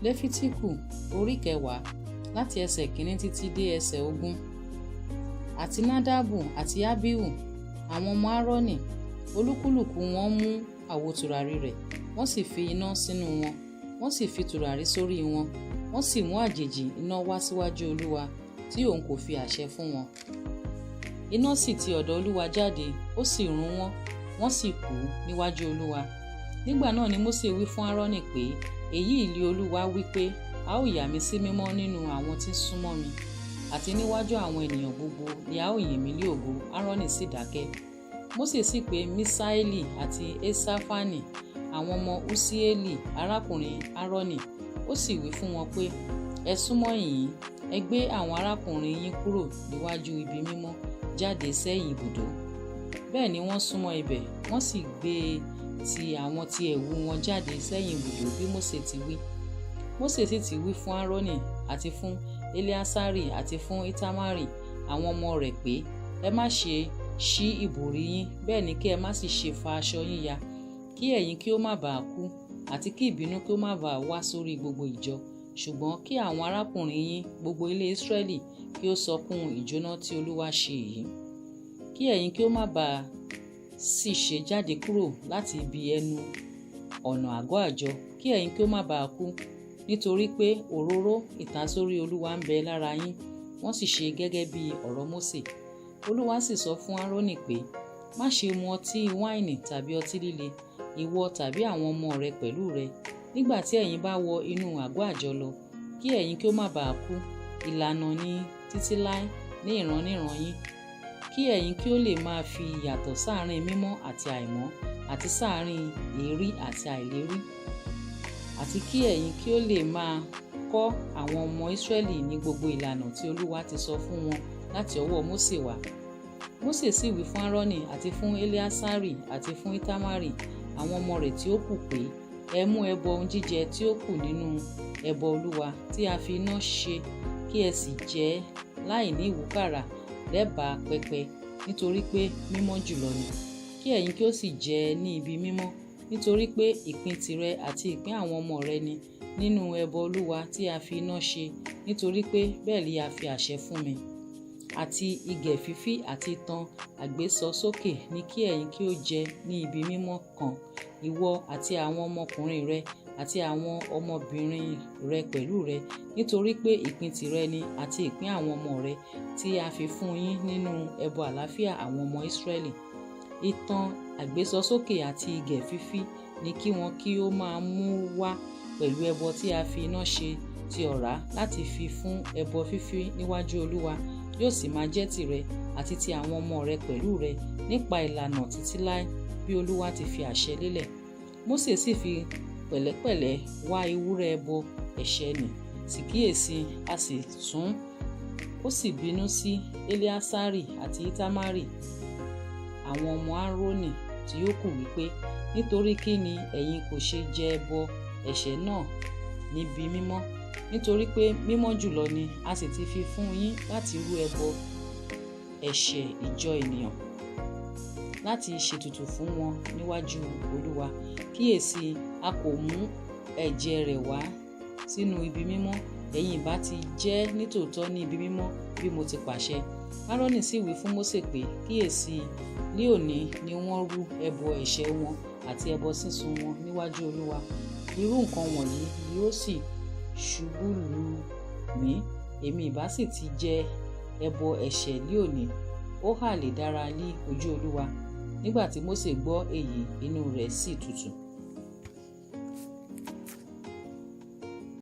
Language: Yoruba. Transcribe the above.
Lẹ́fítíkù orí 10 láti ẹsẹ̀ 1 títí dé ẹsẹ̀ 20. Àti Nadabu àti Abihu, àwọn ọmọ Aaroni, olúkúlùkù wọn mú àwo tùràrí rẹ̀, wọ́n sì fi iná sínú wọn, wọ́n sì fi tùràrí sórí wọn, wọ́n sì mú àjèjì iná wá síwájú Olúwa tí òun kò fi àṣẹ fún wọn. Iná sì ti ọ̀dọ̀ Olúwa jáde, ó sì run wọ́n, wọ́n sì kú níwájú Olúwa. Nígbà náà ni Mósè wí fún Áárónì pé, èyí li Olúwa wí pé, a ó yà mí sí mímọ́ nínú àwọn tí ń súnmọ́ mi, àti níwájú àwọn ènìyàn gbogbo ni a ó yìn mí ní ògo. Áárónì sì dákẹ́. Mósè sì pe Mísáélì àti Ésáfánì, àwọn ọmọ Usieli arákùnrin Áárónì, ó sì wí fún wọn pé, ẹ súnmọ́ ìhín, ẹ gbé àwọn arákùnrin yín kúrò níwájú ibi mímọ́ jáde sẹ́yìn ibùdó. Bẹ́ẹ̀ ni wọ́n súnmọ́ ibẹ̀, wọ́n sì gbé ti àwọn ti ẹ̀wù wọn jáde sẹ́yìn ibùdó bí Mósè ti wí. Mósè sì ti wí fún Áárónì àti fún Eleasari àti fún Itamari àwọn ọmọ rẹ̀ pé, ẹ má ṣe ṣí ìbòrí yín, bẹ́ẹ̀ ni kí ẹ má sì ṣe fa aṣọ yín ya, kí ẹ̀yin kí ó má bàa kú, àti kí ìbínú kí ó má bàa wá sórí gbogbo ìjọ, ṣùgbọ́n kí àwọn arákùnrin yín gbogbo ilé Ísírẹ́lì kí ó sọkún ìjóná tí Olúwa ṣe yìí. Kí ẹ̀yin kí ó má bàa sì ṣe jáde kúrò láti ibi ẹnu ọ̀nà àgọ́ àjọ, kí ẹ̀yin kí ó má bàa kú, nítorí pé òróró ìtasórí Olúwa ń bẹ lára yín. Wọ́n sì ṣe gẹ́gẹ́ bí ọ̀rọ̀ Mósè. Olúwa sì sọ fún Áárónì pé, má ṣe mu ọtí wáìnì tàbí ọtí líle, ìwọ tàbí àwọn ọmọ rẹ pẹ̀lú rẹ, nígbà tí ẹ̀yin bá wọ inú àgọ́ àjọ lọ, kí ẹ̀yin kí ó má bàa kú. Ìlànà ní títí láé ní ìraníran yín, kí ẹ̀yin kí ó lè máa fi ìyàtọ̀ sáàárín mímọ́ àti àìmọ́, àti sáàárín èérí àti àìlérí, àti kí ẹ̀yin kí ó lè máa kọ́ àwọn ọmọ Ísírẹ́lì ní gbogbo ìlànà tí Olúwa ti sọ fún wọn láti ọwọ́ Mósè wá. Mósè sì wí fún Áárónì àti fún Eleasari àti fún Itamari àwọn ọmọ rẹ̀ tí ó kù pé, ẹ mú ẹbọ ohun jíjẹ tí ó kù nínú ẹbọ Olúwa tí a fi iná ṣe, kí ẹ sì jẹ láì ní ìwúkàrà lẹ́bàá pẹpẹ, nítorí pé mímọ́ jùlọ ni. Kí ẹ̀yin kí ó sì jẹ ní ibi mímọ́, nítorí pé ìpín tìrẹ àti ìpín àwọn ọmọ rẹ ni nínú ẹbọ Olúwa tí a fi iná ṣe, nítorí pé bẹ́ẹ̀ li a fi àṣẹ fún mi. Àti igẹ̀ fífí àti itan àgbésọsókè ni kí ẹ̀yin kí ó jẹ ní ibi mímọ́ kan, ìwọ àti àwọn ọmọkùnrin rẹ àti àwọn ọmọbìnrin rẹ pẹ̀lú rẹ, nítorí pé ìpín tìrẹ ni àti ìpín àwọn ọmọ rẹ tí a fi fún yín nínú ẹbọ àlàáfíà àwọn ọmọ Ísírẹ́lì. Itan àgbésọsókè àti igẹ̀ fífí ni kí wọn kí ó máa mú wá pẹ̀lú ẹbọ tí a fi iná ṣe ti ọ̀rá láti fi fún ẹbọ fífí níwájú Olúwa, yóò sì máa jẹ́ tìrẹ àti ti àwọn ọmọ rẹ pẹ̀lú rẹ nípa ìlànà títí láé bí Olúwa ti fi àṣẹ lélẹ̀. Mósè sì fi pẹ̀lẹ́pẹ̀lẹ́ wá ewúrẹ́ ẹbọ ẹ̀ṣẹ̀ nì, sì kíyèsí, a sì tún, ó sì bínú sí Eleasari àti Itamari àwọn ọmọ Áárónì tí ó kù wípé, nítorí kí ni ẹ̀yin kò ṣe jẹ ẹbọ ẹ̀ṣẹ̀ náà níbi mímọ́? Nítorí pé mímọ́ jùlọ ni a sì ti fi fún yín láti rú ẹbọ ẹ̀ṣẹ̀ ìjọ ènìyàn, láti ṣètùtù fún wọn níwájú Olúwa. Kíyèsí, a kò mú ẹ̀jẹ̀ rẹ̀ wá sínú ibi mímọ́, ẹ̀yin ìbá ti jẹ́ nítòótọ́ ní ibi mímọ́ bí mo ti pàṣẹ. Áárónì sì wí fún Mósè pé, kíyèsí, ní òní ni wọ́n rú ẹbọ ẹ̀ṣẹ̀ wọn àti ẹbọ sísun wọn níwájú Olúwa. Irú nǹkan wọ̀nyí yóò sì ṣubú lù mí, èmi ìbá sì ti jẹ ẹbọ ẹ̀ṣẹ̀ lé òní, ó hà lè dára lí ojú Olúwa. Nígbà tí Mósè gbọ́ èyí, inú rẹ̀ sì tutù.